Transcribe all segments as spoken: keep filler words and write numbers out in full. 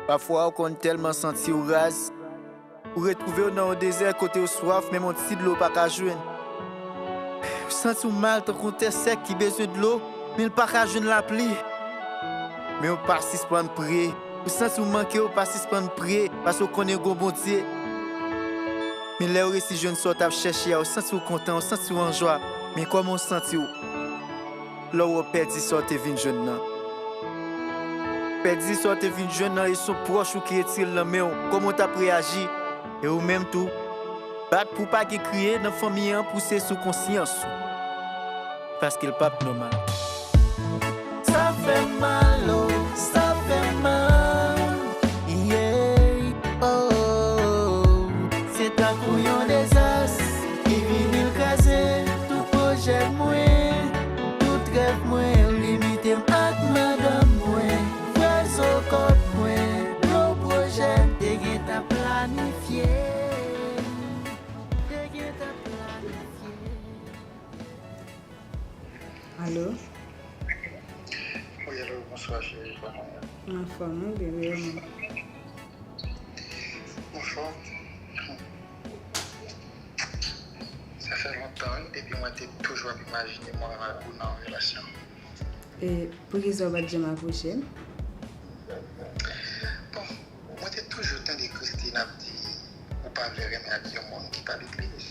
Pafwa, ou konn tèlman santi w raz, ou retwouve w nan yon dezè kote w swaf, menm yon ti dlo w pa ka jwenn. Ou santi w mal tankou yon tè sèk ki bezwen dlo, men l pa ka jwenn lapli. Men w pa sispann priye. Ou santi w manke, w pa sispann priye, paske w konnen gen yon Bondye. Men lè w resi jwenn sa w t ap chèche a, w santi w kontan, w santi w an jwa. Men kòman w santi w lè w wè w pèdi sa w te vin jwenn nan? Pèdi sa w te vin jwenn nan, e se yon pwòch ou ki retire l nan men w. Kòman w t ap reyaji? E ou menm tou, bat pou w pa gen kriye nan fanmi an, pou se sou konsyans ou. Paske l p ap nòmal. Sa fè m mal, oh, sa fè m mal. Yeah, oh, oh, oh. Se tankou yon dezas ki vini l kraze tout pwojè mwen, tout rèv mwen, limite m ak madanm mwen, vwazen kot mwen, gwo pwojè m te gentan planifye, te gentan planifye. Alo? Wi, alo, bonswa, cheri, kòman w ye? Anfòm, wi, bebe, e ou menm? Anfòm. Sa fè lontan, wi, depi mwen te toujou ap imajine mwen ak ou nan yon relasyon. E poukisa w pa t janm apwoche m? Bon, mwen te toujou tande Christine ap di ou pa vle renmen ak yon moun ki pa legliz.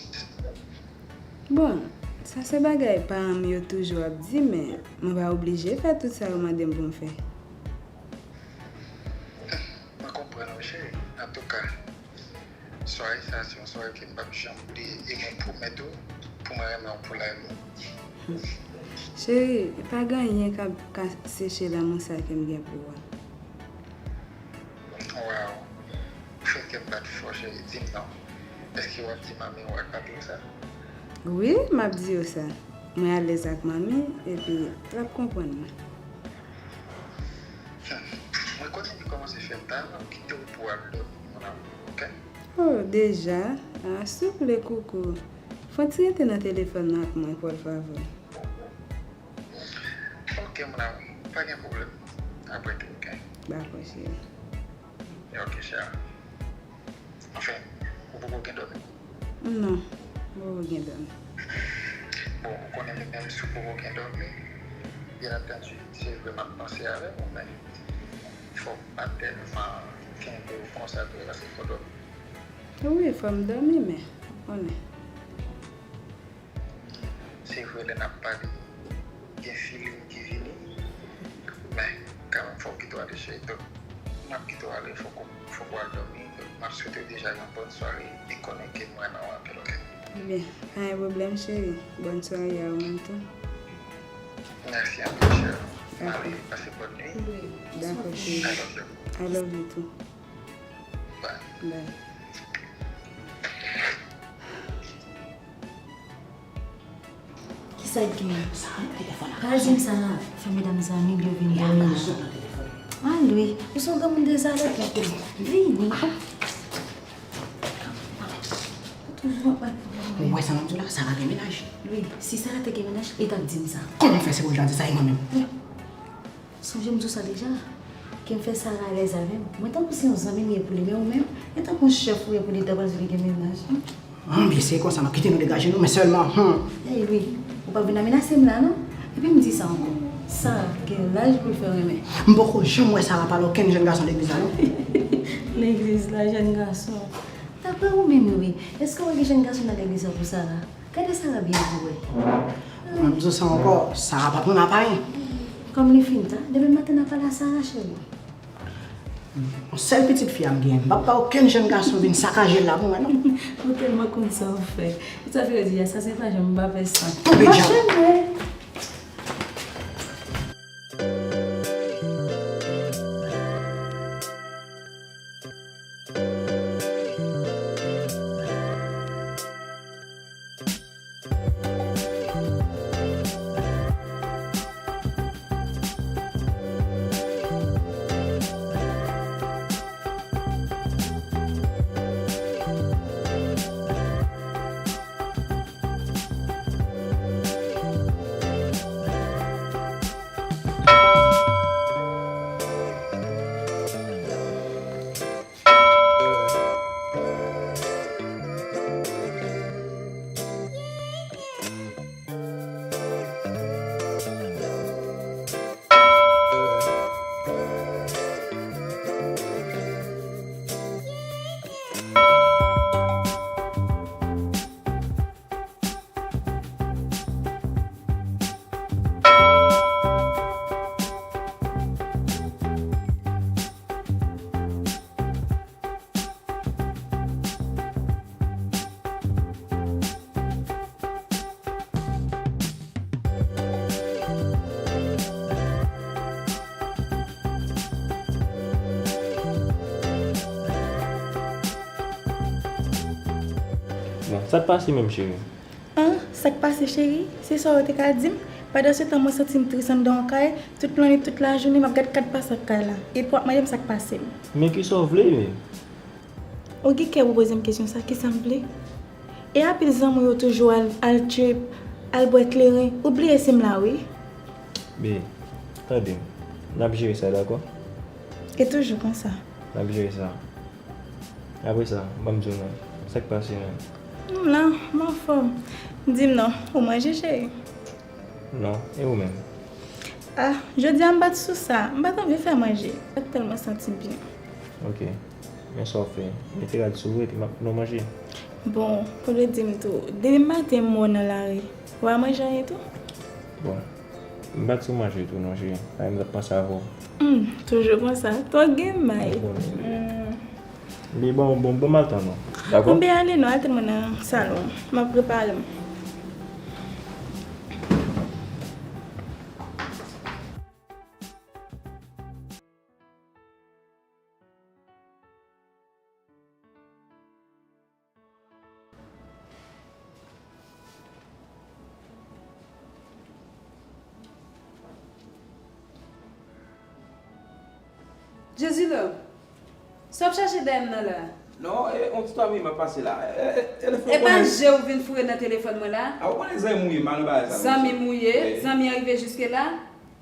Bon, sa se bagay paran m yo toujou ap di, men mwen pa oblije fè tout sa yo mande m pou m fè. Mwen konprann ou, cheri. Antouka, sware sa a se yon sware ke m p ap janm bliye, e mwen pwomèt ou pou mwen renmen w pou lavi. Cheri, pa gen anyen k ap ka seche lanmou sa ke m gen pou ou a. Waw, ou fè kè m bat fò, cheri. Di m non, èske w ap di manmi w ak papi w sa? Wi, m ap di yo sa. Mwen alèz ak manmi, epi l ap konprann mwen. Hmm. Mwen konnen li kòmanse fè m ta, m ap kite w pou w al dòmi, mon amour, oke? Oh, deja? Ah, souple, koukou. Fò w ti rete nan telefòn nan ak mwen, pou l favè. Oke, mon amour, pa gen pwoblèm. Apre tou, oke? Dakò, cheri. Oke, cheri. Anfen, ou poko gen dòmi? Non, m poko gen dòmi. Bon, ou konnen menm si w poko gen dòmi, byen antandi, se vre m ap panse avè w, men fò w pa tèlman kenbe w konsa tou, paske fò w dòmi. Wi, fò m dòmi, men ou konnen. Se vre, lè n ap pale, gen feeling ki vini, men kanmenm, fò w kite w ale, cheri. Donk, m ap kite w ale, fòk ou, fòk ou al dòmi. Donk, m ap swete w deja yon bòn sware e konnen ke m renmen w anpil, oke? Ebyen, pa gen pwoblèm, cheri. Bòn sware a ou menm tou. Mèsi anpil, cheri. M ale, pase bòn nuit. Dakò, cheri. I love you. I love you too. Bye. Bye. Kisa k gen? Sa nan telefòn la. Pa di m sa, fè medam zanmi yo vin dòmi la. Al wi, ou se yon granmoun dezalè. Vini. Ou toujou ap bay pwoblèm. Ou wè sa m ap di w la, Sara gen mennaj. Wi, si Sara te gen mennaj, li t ap di m sa. Kòman fè se pou l ta di sa, e mwen menm? Sonje m di w sa deja, ke m fè Sara alèz avè m. Mwen tankou se yon zanmi m ye pou li, men ou menm, e tankou yon chèf ou ye pou li, ta pral di li gen mennaj. Anben, se konsa, m ap kite nou degaje nou, men sèlman, hmm. Ey wi, ou p ap vin ap menase m la non. Epi m di sa ankò, Sara gen laj pou l fè renmen. M poko janm wè Sara pale okenn jèn gason legliz la non. Legliz la, jèn gason. Daprè ou menm wi, èske w wè gen jèn gason nan legliz la pou Sara? Gade Sara byen pou wè. M ap di w sa ankò, Sara p ap renmen ak ayen. Kòm li fin ta, demen maten n a pale a Sara, cheri. Yon sèl pitit fi a m genyen, m p ap bay okenn jèn gason vin sakaje l la pou mwen non. Ou tèlman konn sa w fè. Sa vle di a, sa se pa jan m pa fè sa. Mache m wè. Bon, sa k pase menm, cheri? An, sa k pase, cheri? Se sa w te ka di m? Pandan se tan, mwen santi m tris anndan yon kay, tout lannwit, tout lajounen, m ap gad kat pa sa k kay la. Epi w ap mande m sa k pase m. Men kisa w vle, men? Ou gen kè pou poze m kesyon sa, kisa m vle? E anpil zanmi w yo toujou al, al trip, al bwè kleren, ou bliye si m la, wi. Bebe, tande m. N ap jere sa, dakò? E toujou konsa. N ap jere sa. Apre sa, ban m di w non. Sa k pase menm? M la, m anfòm. Di m non, ou manje, cheri? Non, e ou menm? Ah, jodi a m pa t sou sa. M pa t anvi fè manje. M pa t tèlman santi m byen. Ok. Men sa w fè, mete rad sou ou epi m ap, nou manje. Bon, pou w di m tou, depi maten m wè w nan lari, ou pa manje anyen tou? Bon, m pa t sou manje tou non, cheri. Paske m t ap panse avè w. Hmm, toujou konsa. Twò gen may. Ou konnen. Hmm. Li bon, bon, bon, m al tann ou. Dakò? Bon, ben ale non, al tann mwen nan salon. M ap prepare m. Jezi love, sa w ap chache dèyè m nan la? Non, e, on ti zanmi m ap pase la. E, e, telefòn. E pa je w vin foure nan telefòn mwen la? A, ou konnen zanmi m ou ye, m pa nan bagay sa. Zanmi m ou ye, zanmi an rive jiske la?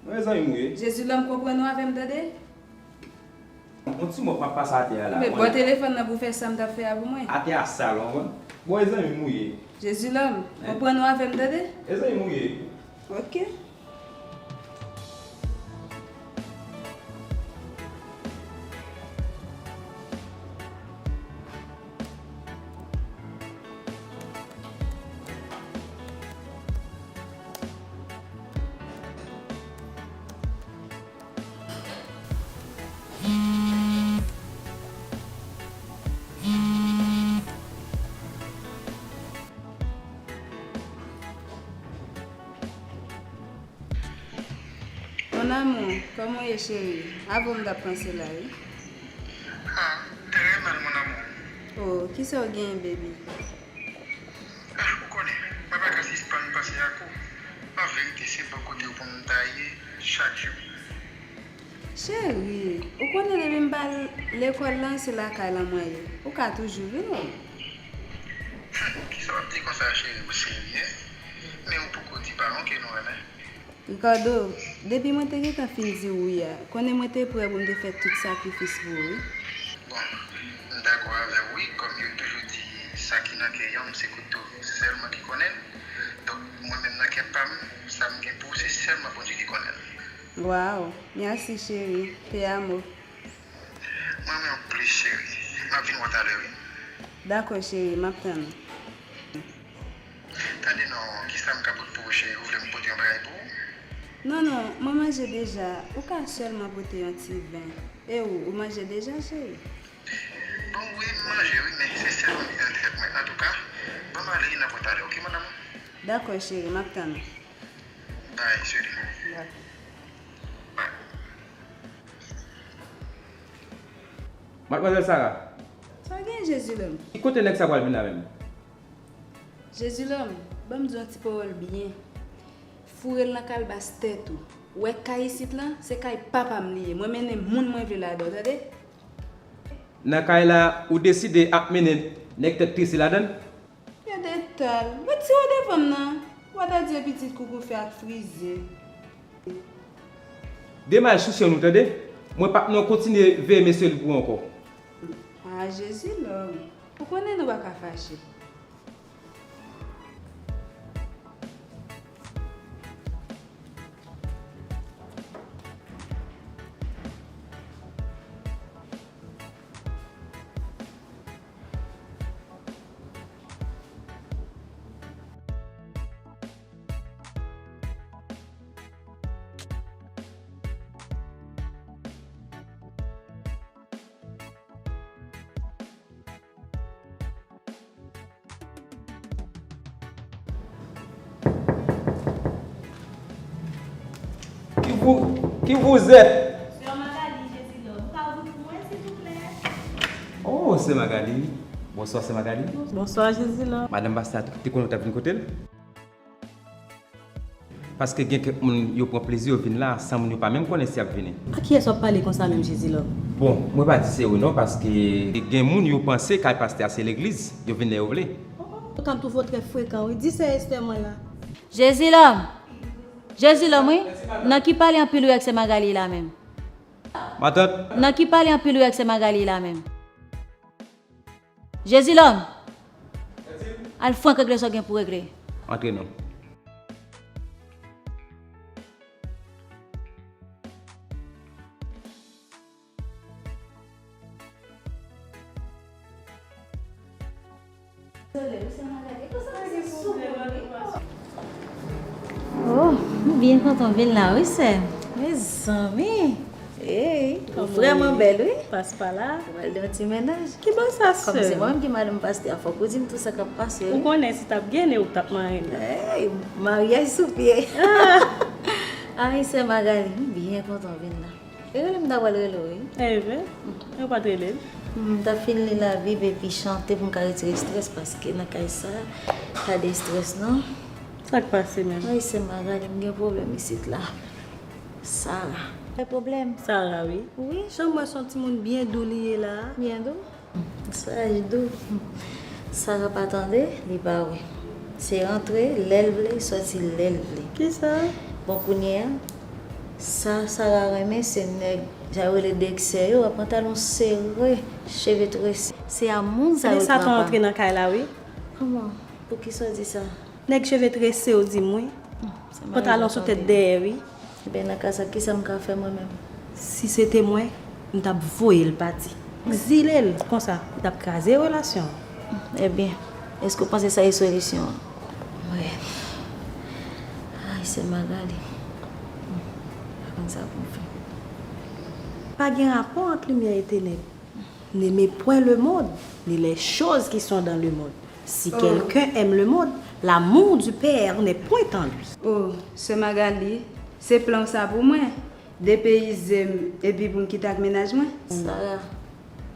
Mwen zanmi m ou ye. Jezi love, konprann ou avè m, tande? On ti mòp m ap pase atè a la. Men bò telefòn nan pou fè sa m t ap fè a pou mwen. Atè a sal, ou konprann? Bon, e zanmi m ou ye. Jezi love, konprann ou avè m, tande? E zanmi m ou ye. Ok. Mon amour, kòman w ye, cheri? Avè w m t ap panse la, wi. Ah, trè mal, mon amour. Oh, kisa w genyen, baby? Ah, ou konnen, mwen pa ka sispann panse ak ou. An verite, se bò kote w pou m ta ye chak jou. Cheri, ou konnen depi m pa al lekòl lan, se lakay lan mwen ye. Ou ka toujou vini. Hmm, kisa w ap di konsa, cheri? Ou serye? Men ou poko di paran w ke nou renmen. Ricardo, depi mwen te gentan fin di w wi a, konnen mwen te prè pou m te fè tout sakrifis pou ou wi. Bon, m dakò avè w wi, kòm yo toujou di, sa ki nan kè yonm se kouto sèlman ki konnen l. Donk, mwen menm nan kè pa m, sa m gen pou ou se sèlman Bondye ki konnen l. Waw, mèsi cheri, te amo. Mwen renmen w plis, cheri. M ap vin wè w talè, wi. Dakò, cheri, m ap tann ou. Tande non, kisa m ka pot pou ou, cheri? Ou vle m pote yon bagay pou ou? Non, non, mwen manje deja. Ou ka sèlman pote yon ti ven. E ou, ou manje deja, cheri? Bon, wi, m manje, wi, men se sèlman li nan tèt mwen. Antouka, ban m ale, n ap wè talè, oke, mon amour? Dakò, cheri, m ap tann ou. Bye, cheri. Bye. Bye. Madmwazèl Sara. Sa gen, Jezilòm? Ki kote nèg sa pral vin la menm? Jezilòm, ban m di yon ti pawòl byen. Foure l nan kalbas tèt ou. Ou wè kay isit lan, se kay papa m li ye. Mwen mennen moun mwen vle ladan w, tande? Nan kay la, ou deside ap mennen nèg tèt trese ladan l? Gade eta l. Retire w devan m nan. W a ta di pitit koukou fè ak frize. Demaj sou sèn ou, tande? Mwen p ap non kontinye veye mesye li pou ou ankò. A, Jezilòm. Ou konnen nou pa ka fache. Ki vou, ki vouzèt? Sè Magali, Jezilòm, ou ka ouvri pou mwen, silvouplè? Oh, sè Magali. Bonswa, sè Magali. Bonswa, Jezilòm. Madanm pastè a te konnen w t ap vin kote l? Paske gen kèk moun yo pran plezi yo vin la san moun yo pa menm konnen si y ap vini. A kiyès w ap pale konsa menm, Jezilòm? Bon, mwen pa di se ou non, paske gen moun yo panse kay pastè a se legliz, yo vin lè yo vle. Ou kab twouve w trè frekan, wi. Di sè Estè mwen la. Jezilòm! Jezilòm, wi. Nan ki pale anpil wi ak sè Magali la menm? Matant. Nan ki pale anpil wi ak sè Magali la menm? Jezilòm! Al frank regle sa w gen pou regle. Antre non. Oh, m byen kontan w vin la wi sè m. Mezanmi. Ey, ou vrèman bèl wi. Pas pa la. Ou pral gen yon ti mennaj. Ki bò sa sè? Kòm se mwen menm ki madanm pastè a, fòk ou di m tou sa k ap pase wi. Ou konnen si t ap gen ne ou t ap marye la. Ey, maryaj sou pye. Ay sè Magali, m byen kontan w vin la. E rele m ta pral rele w wi. Enben, e w pa t rele l? M ta fin li Labib epi chante pou m ka retire estrès paske nan kay sa, pa de estrès non. Sa k pase menm? Ay sè Magali, m gen pwoblèm isit la. Sara. Gen pwoblèm? Sara wi. Wi. Jan m wè se yon timoun byen dou li ye la. Byen dou? Sa dou. Sara pa tande, li pa wè. Se rantre lè l vle, sòti lè l vle. Kisa? Bon, kounye a, sa Sara renmen, se nèg, sa yo rele nèg sè yo, a pantalon sere, cheve trese. Se a moun sa yo pran pa. Epi Satan antre nan kay la, wi. Kòman? Poukisa w di sa? Nèg cheve trese yo di m, wi. Pantalon sou tèt dèyè, wi. Ebyen, nan ka sa, kisa m ka fè mwen menm? Si se te mwen, m t ap voye l pati. Egzile l, konsa, m t ap kraze relasyon an. Ebyen, èske w panse sa e solisyon an? Mwen. Ay, sè Magali. M pa konn sa pou m fè. Pa gen rapò ant limyè e tenèb. N'aimez point le monde, ni les choses qui sont dans le monde. Si quelqu'un aime le monde, l'amour du Père n'est point en lui. Oh, sè Magali, se plan w sa pou mwen? Depeyize m epi pou m kite ak mennaj mwen? Sara,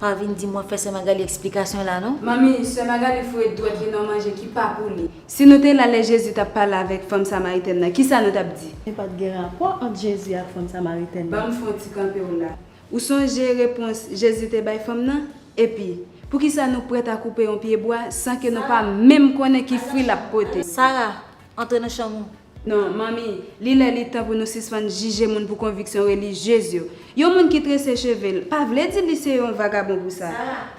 pa vin di m w ap fè sè Magali eksplikasyon la non. Manmi, sè Magali foure dwèt li nan manje ki pa pou li. Si nou te la lè Jezi t ap pale avèk fanm samaritèn nan, kisa nou t ap di? Men pa t gen rapò ant Jezi ak fanm samaritèn nan. Ban m fè yon ti kanpe w la. Ou sonje repons Jezi te bay fanm nan? Epi, poukisa nou prèt a koupe yon pyebwa san ke nou pa menm konnen ki fwi l ap pote? Sara, antre nan chanm ou. Non, manmi, li lè li tan pou nou sispann jije moun pou konviksyon relijyez yo. Yon moun ki trese cheve l, pa vle di li se yon vagabon pou sa.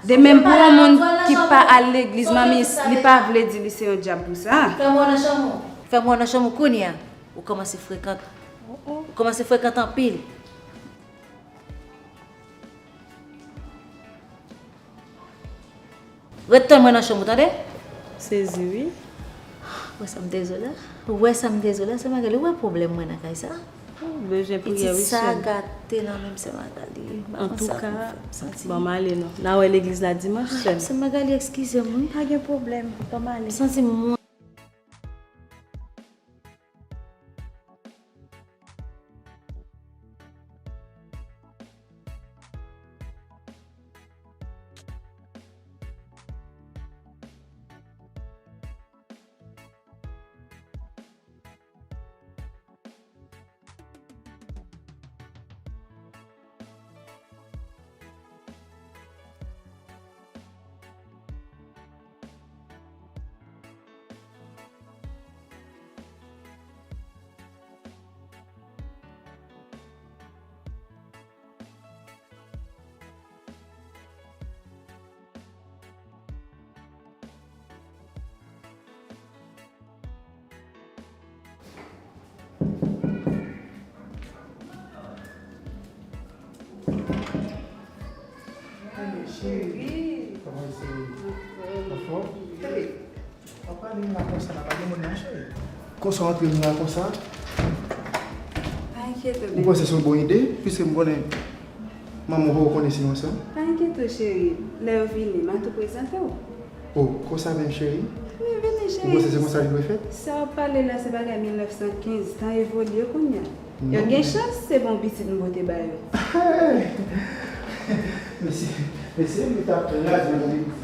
De menm pou yon moun ki pa al legliz, manmi, li pa vle di li se yon dyab pou sa. Fè m wè w nan chanm ou. Fè m wè w nan chanm ou kounye a. Ou kòmanse frekant. Ou kòmanse frekant anpil. Ret tann mwen nan chanm ou, tande? Sezi, wi. Ou wè sa m te di w la? Ou wè sa m te di w la, sè Magali? Ou wè pwoblèm mwen nan kay sa? Ou bezwen priyè, wi, sè m. Pitit sa gate nan men m, sè Magali. M pa konn sa pou m fè, m santi. Antouka, ban m ale non. N a wè legliz la dimanch, sè m. Sè Magali, eskize m, wi. Pa gen pwoblèm, ban m ale. M santi m Cheri, kòman se? Anfòm? Anfòm? W ap pale m la konsa la, pa gen moun nan, cheri. Konsa w antre m la konsa? Pa enkyete w. Ou panse se yon bon ide? Piske m konnen manman w poko konnen si nou ansanm. Pa enkyete w, cheri. Lè yo vini, m a tou prezante w. Oh, konsa menm, cheri? Wi, vini, cheri. Ou panse se konsa li dwe fèt? Sa w ap pale la, se bagay mil nèf san kenz. Tan evolye kounye a. Yo gen chans, se bon pitit m pote ba yo. Mesye, mesye, nou t ap raze yon pitit.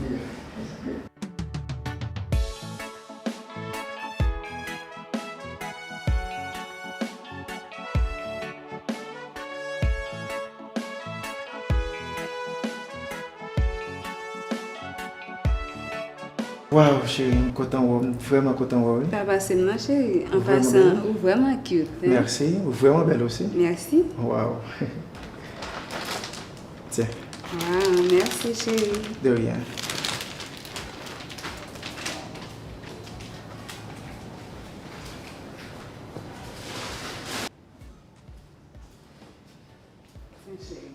Waw, cheri, m kontan wè w, m vrèman kontan wè w, wi. Pa pase m non, cheri. An pasan, ou vrèman cute, hein? Mèsi, ou vrèman bèl osi. Mèsi. Waw. Tiens. Waw, mèsi, cheri. De rien.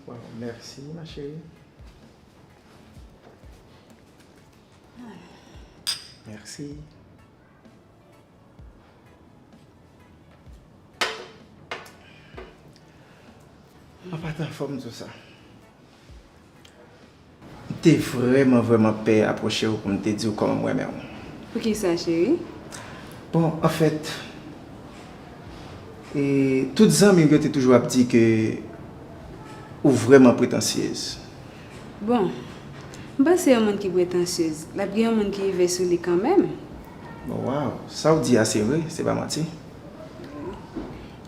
Waw, mèsi, ma chérie. Mèsi. An patan, fò m di w sa. M te vrèman, vrèman pè apwoche w pou m te di w kòman m renmen w. Poukisa, cheri? Bon, anfèt, e, tout zanmi w yo te toujou ap di ke ou vrèman pretansyez. Bon, m panse yon moun ki pretansyez, l ap gen yon moun ki rive sou li kanmenm. Bon, waw, sa w di a se vre, se pa manti.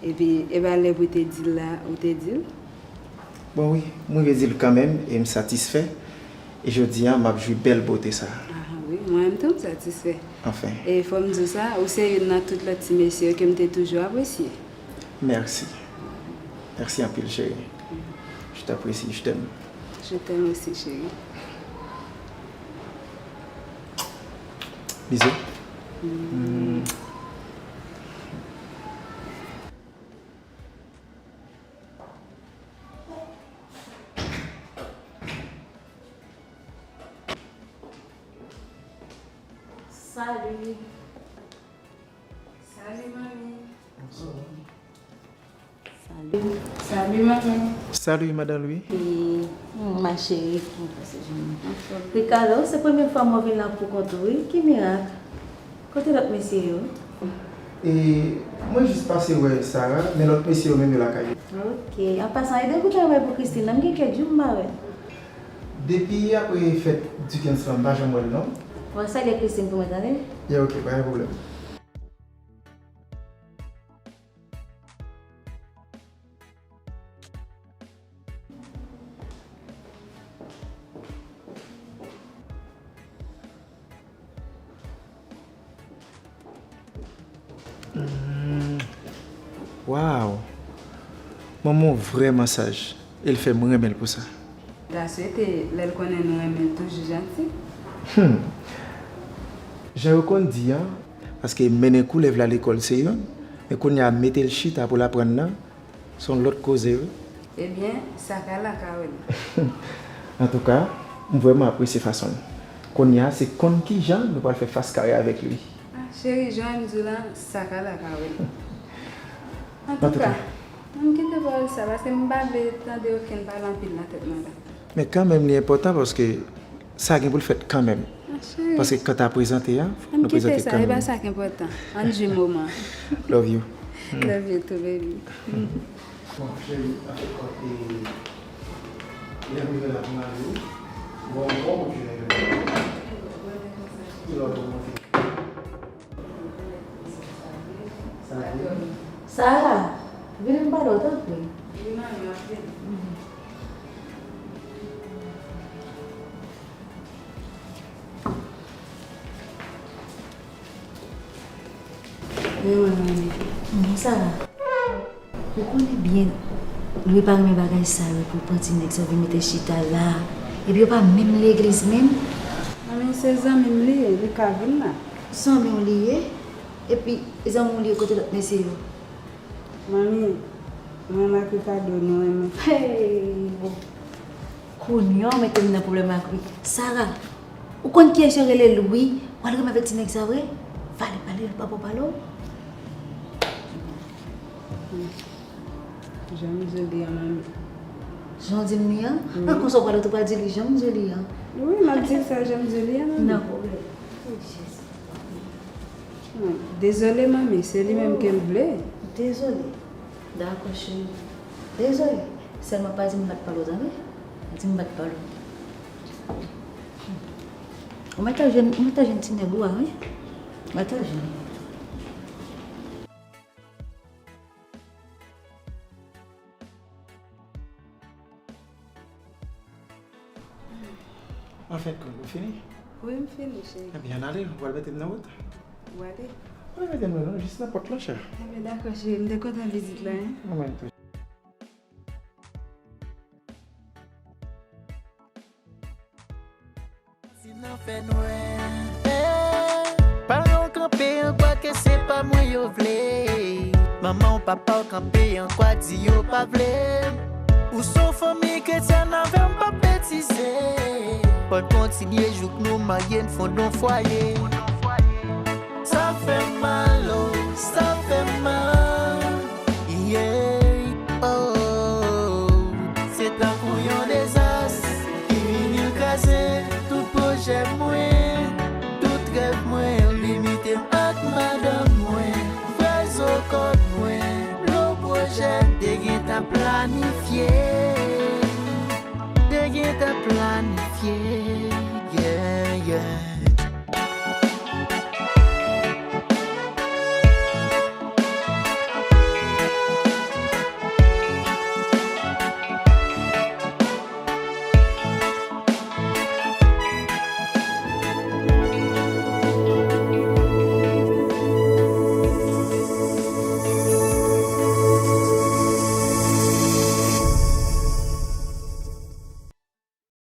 Epi, e ba lè pou te di l la, ou te di l? Bon, wi, m rive di l kanmenm e m satisfè. E jodi a, m ap jwi bèl bote sa. Ah, wi, mwen menm tou, m satisfè. Anfen. E fò m di w sa, ou se youn nan tout lòt ti mesye yo ke m te toujou apresye. Mèsi. Mèsi anpil, cheri. Je t'apprécie, je t'aime. Je t'aime aussi, chérie. Bisous. Mm. Salut. Salut, manmi. Bonsoir. Salut. Salut, manmi. Salut, Madan Lwi. E, hmm, ma chérie. Anfòm. Ricardo, se premye fwa mwen vin la pou kont ou, wi. Ki mirak? Kote lòt mesye yo? E, mwen jis pase wè Sara, men lòt mesye yo menm yo lakay yo. Ok. An pasan, ede m travay pou Christine nan, m gen kèk jou m pa wè l. Depi apre fèt Dickens lan, m pa janm wè l non. Bon, salye Christine pou mwen, tande? Ya, ok, pa gen pwoblèm. Hmm. Waw! Manman w vrèman saj, e l fè m renmen l pou sa. Ta swete, lè l konnen nou renmen l, toujou janti. Hmm. Jan yo konn di a, paske mennen koulèv la lekòl se youn, men kounye a mete l chita pou l aprann nan, se yon lòt koze, wi. Ebyen, sa ka la ka wè l. Antouka, m vrèman apresye fason l. Kounye a, se konn kijan nou pral fè fas kare avèk li. Ah, cheri, jan m di w lan, sa ka la ka wè l. Antouka, Antouka. Ann kite pawòl sa, paske m pa vle tande okenn pale anpil nan tèt mwen la. Men kanmenm, li enpòtan paske sa gen pou l fèt kanmenm. Ah, cheri. Paske kanta prezante a, fòk nou prezante kanmenm. Ann kite sa, e pa sa k enpòtan. Ann jwi moman. Love you. Hmm. Love you too, baby. Bon, cheri, anfèt, e, lè m rive la pou m ale, bon, bon, bon, Sara, vini m pale w, tanpri. Wi, wi, wi, wi. Mhm, Sara. Ou konnen byen, Lwi pa renmen bagay sa yo pou pran ti nèg sa vin mete chita la. Epi yo pa menm legliz menm. Manmi, se zanmi m li ye, li ka vin la. Zanmi w li ye? Epi zanmi w li ye kote lòt mesye yo? Manmi, mwen ak Ricardo nou renmen. Hey, bon. Kounye a w mete m nan pwoblèm ak Lwi. Sara, ou konn kiyès yo rele Lwi? W al renmen avèk ti nèg sa vre? Vale pale, l pa bon pale w. Jan m di w li an, manmi. Jan w di m li an? Wi. A, konsa w pral, ou tou pral di li jan m di w li an. Wi, m ap di l sa jan m di w li an, manmi. Nan pwoblèm. O Jezi. Dezole, manmi, se li menm ke l vle. Dezole. Dakò, cheri. Dezole. Sèlman pa di m m pa t pale w, tande? Di m m pa t pale w. Ou mèt al jwenn, ou mèt al jwenn ti nèg ou a, wi. Ou mèt al jwenn. Anfèt, kont, ou fini? Wi, m fini, cheri. Ebyen, ann ale, ou pral mete m nan wout? Ou ale? Ou pral mete m nan, non, jis nan pòt la, chè. Ebyen, dakò, cheri, m te kontan vizit la, en. Mwen menm tou. Si nan fè nwè, eh, paran w kanpe an kwa ke se pa mwen yo vle. Manman w, papa w kanpe an kwa di yo pa vle. Ou se yon fanmi kretyèn avè m, p ap betize. Fò n kontinye jouk nou marye, n fonde yon fwaye. Sa fè m mal, oh, sa fè m mal. Yeah, oh, se tankou yon dezas ki vini kraze tout pwojè mwen, tout rèv mwen, limite m ak madanm mwen. Frè zo kòd mwen, lo pwojè m te gentan planifye, te gentan planifye. Yeah, yeah.